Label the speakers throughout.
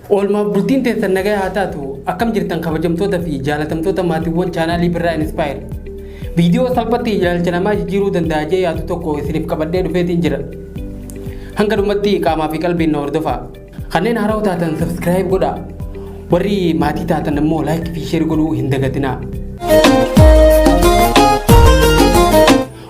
Speaker 1: Oolmaaf bultiin teessan nagaya haa taatu akkam jirtan kabajamtoota fi jaalatamtoota maatiiwwan chaanaalii Birraa Inspire. Viidiyoo salphatti ilaalcha namaa jijjiiruu danda'a jee yaadu tokko isiniif qabadhee dhufeetiin jira. Hanga dhumatti qaamaa fi qalbiin na hordofaa. Kanneen haarawaa taatan subscribe godhaa. Warri maatii taatan immoo like fi share godhuu hin dagatinaa.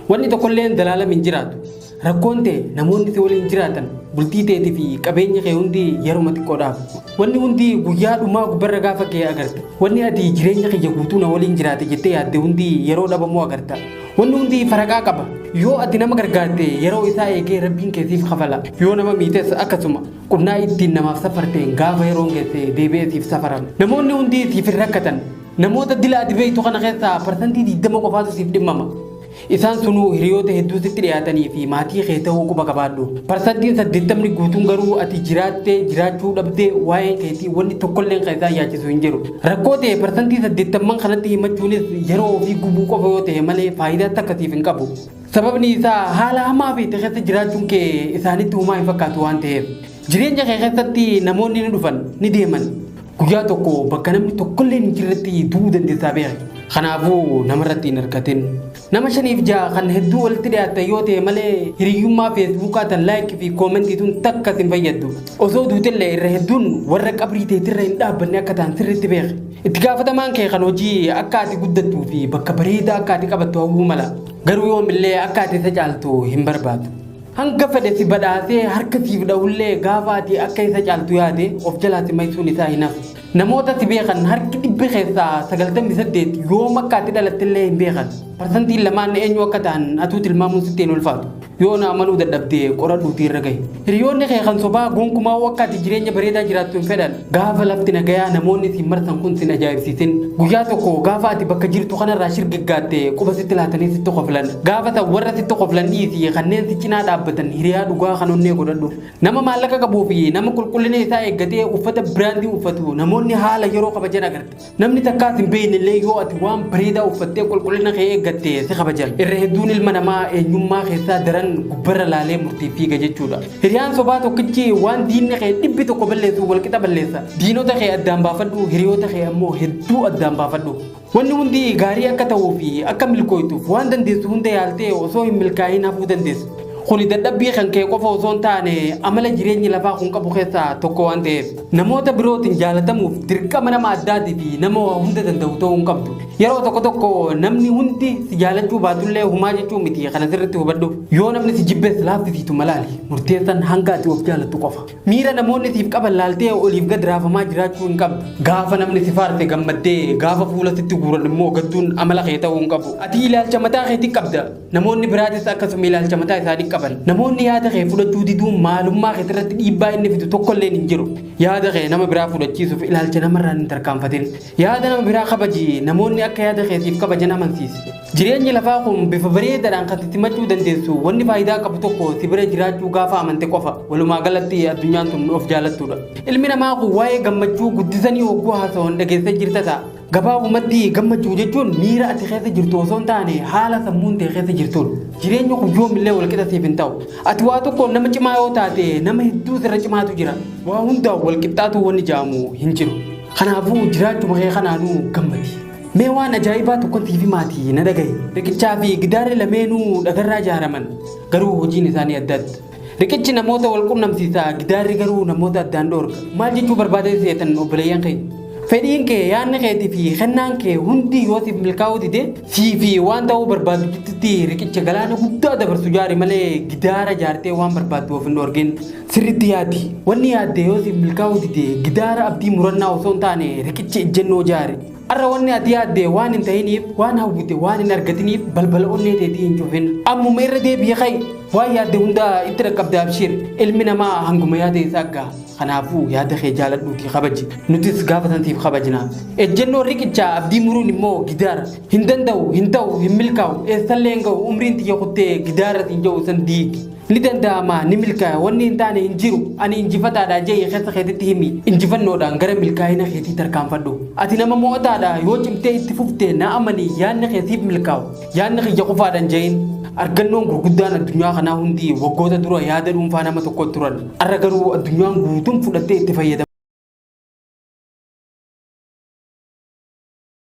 Speaker 1: Wanni tokkolleen dalaalam hin jiraatu. Rakkoon tee namoonni si waliin jiraatan bultii teetii fi qabeenyi kee hundi yeruma xiqqoodhaaf. Wanni hundi guyyaa dhumaa gubbarra gaafa ga'e agarta. Wanni ati jireenya kiyya guutuu na waliin jiraate jettee yaadde hundi yeroo dhabamuu agarta. Wanni hundi faraqaa qaba. Yoo ati nama gargaarte yeroo isaa eegee rabbiin kee siif kafala. Yoo nama miites akkasuma qunnaa ittiin namaaf safarteen gaafa yeroon geesse deebi'ee siif safarama. Namoonni hundi siif hin rakkatan. Namoota dila ati beektu kana keessaa parsantii 20 qofaatu siif dhimmama. Isaan sunuu hiriyoota hedduu sitti dhiyaatanii fi maatii kee ta'uu quba qabaadhu. Parsantiin 80ni guutuun garuu ati jiraattee jiraachuu dhabdee waa'een keetii wanni tokkolleen kan isaan yaachisu hin jiru. Rakkoo ta'e parsantii 80n kanatti himachuunis yeroo ofii gubuu qofa yoo ta'e malee faayidaa takka siif hin qabu. Sababni isaa haala hamaa feete keessa jiraachuun kee isaanitti humaa hin fakkaatu waan ta'eef. Jireenya kee keessatti namoonni ni dhufan, ni deeman. Guyyaa tokko bakka namni tokkolleen hin jirretti du'uu dandeessaa beeki. Kanaafuu namarratti hin hirkatin. Nama shaniif ja'a kan hedduu walitti dhiyaattan yoo ta'e malee hiriyyummaa feesbuukaa tan like fi koomentii tun takka sin fayyaddu. Osoo duutellee irra hedduun warra qabrii teetirra hin dhaabbanne akka ta'an sirriitti beeki. Itti gaafatamaan kee kan hojii akka ati guddattuu fi bakka bareedaa akka ati qabattu hawwuu mala. Garuu yoomillee akka ati isa caaltu hin barbaadu. Hanga fedhe si badhaasee harka siif dhahullee gaafa ati akka isa caaltu yaade of jalaa si maysuun isaa hin hafu. Namoota si beekan harki dhibbi keessaa 98 yoom akka ati dhalattellee hin beekan. Parsantiin lamaan eenyu akka ta'an atuu tilmaamuun sitti hin ulfaatu. Yoo na amanuu dadhabde qoradhuutii irra gahi. Hiriyoonni kee kan sobaa gonkumaa'uu akka ati jireenya bareedaa jiraattu hin fedhan. Gaafa lafti nagayaa namoonni siin marsan kun sin ajaa'ibsiisin. Guyyaa tokko gaafa ati bakka jirtu kanarraa shirgiggaatte quba sitti laatanii sitti koflan. Gaafa san warra sitti koflan dhiisi kanneen si cinaa dhaabbatan hiriyaa dhugaa kan onnee godhadhu. Nama maallaqa qabuu fi nama qulqullina isaa eeggatee uffata biraandii uffatu namoonni haala yeroo kabajan agarta. Namni takkaa sin beekne illee yoo ati waan bareedaa uffattee qulqullina kee eeggatte si kabajan. Irra hedduun ilma namaa eenyummaa keessaa daran gubbarra laalee murtiif fiiga jechuudha. Hiriyaan sobaa tokkichi waan diinni kee dhibbi tokko balleessu walqixa balleessa. Diinota kee addaan baafadhu, hiriyoota kee ammoo hedduu addaan baafadhu. Wanni hundi gaarii akka ta'uu fi akka milkooytuuf waan dandeessu hunda yaaltee osoo hin milkaa'iin hafuu dandeessa. Kuni dadhabbii kan kee qofa osoo hin taane amala jireenyi lafaa kun qabu keessaa tokko waan ta'eef. Namoota birootiin jaalatamuuf dirqama nama addaatii fi nama waa hunda danda'u ta'uu hin qabdu. Yeroo tokko tokko namni hundi si jaalachuu baatullee humaa jechuu miti kana sirriitti hubadhu. Yoo namni si jibbes laaffisiituma laali. Murteessan hanga ati of jaalattu qofa. Miira namoonni siif qaban laaltee oliif gad raafamaa jiraachuu hin qabdu. Gaafa namni si faarse gammaddee gaafa fuula sitti guuran immoo gadduun amala kee ta'uu hin qabu. Ati ilaalcha mataa keetii qabda. Namoonni biraatis akkasuma ilaalcha mataa isaanii qaban. Namoonni yaada kee fudhachuu diduun maalummaa keetirratti dhiibbaa inni fidu tokkolleen hin jiru. Yaada kee nama biraa fudhachiisuuf ilaalcha namarraan hin tarkaanfatin. Yaada nama biraa kabaji, namoonni akka yaada kee siif kabajan amansiisi. Jireenyi lafaa kun bifa bareedaadhaan kan si simachuu dandeessu wanni faayidaa qabu tokko si bira jiraachuu gaafa amante qofa. Walumaa galatti addunyaan tun of jaalattuudha. Ilmi namaa kun waa'ee gammachuu guddisanii hogguu haasawan dhageessee jirta ta'a. Gabaabumatti gammachuu jechuun miira ati keessa jirtu osoo hin taane haala sammuun tee keessa jirtuudha. Jireenyi kun yoomillee walqixa siif hin ta'u. Ati waa tokkoon nama cimaa yoo taate nama hedduu sirra cimaatu jira. Waa hundaan walqixxaatuu wanni ja'amu hin jiru. Kanaafuu jiraachuma kee kanaanuu gammadi. Mee waan ajaa'ibaa tokkon siif himaatii na dhaga'i. Riqichaa fi gidaarri lameenuu dhagarraa ijaaraman, garuu hojiin isaanii adda adda. Riqichi namoota wal qunnamsiisa, gidaarri garuu namoota addaan dhoorga. Maal jechuu barbaadee seetan obboleeyyan keenya? Fedhiin kee, yaadni keetii fi kennaan kee hundi yoo siif milkaa'uu dide, sii fi waan ta'uu barbaaddu gidduutti riqicha galaana guddaa dabarsu ijaari malee gidaara ijaartee waan barbaaddu of hin dhoorgin. Sirriitti yaadi. Wanni yaadde yoo siif milkaa'uu dide gidaara abdii murannaa osoo hin taane riqicha ejjennoo ijaari. Arra wanni ati yaadde waan hin ta'iniif, waan hawwite waan hin argatiniif balbala onnee teetii hin cufin. Ammuma irra deebi'i ka'i. Waan yaadde hunda itti dhaqqabda abshiir. Ilmi namaa hanguma yaada isaa gaha. Kanaafuu yaada kee jaaladhuutii kabaji. Nutis gaafa san siif kabajna. Ejjennoon riqichaa abdii muruun immoo gidaara. Hin danda'u, hin ta'u, hin milkaa'u, eessallee hin ga'u, umriin tiyya kuttee gidaara siin jedhu san diigi. Ni danda'ama, ni milkaaya, wanni hin taane hin jiru, ani injifataadha je'i keessa keetitti himi. Injifannoodhaan gara milkaa'ina keetii tarkaanfadhu. Ati nama mo'ataadha, yoo cimtee itti fufte na amani yaadni kee siif milkaa'u. Yaadni kiyya kufaadha hin je'in. Argannoon gurguddaan addunyaa kanaa hundi waggoota dura yaada dhuunfaa nama tokkoo turan. Arra garuu addunyaan guutuun fudhattee itti fayyadama.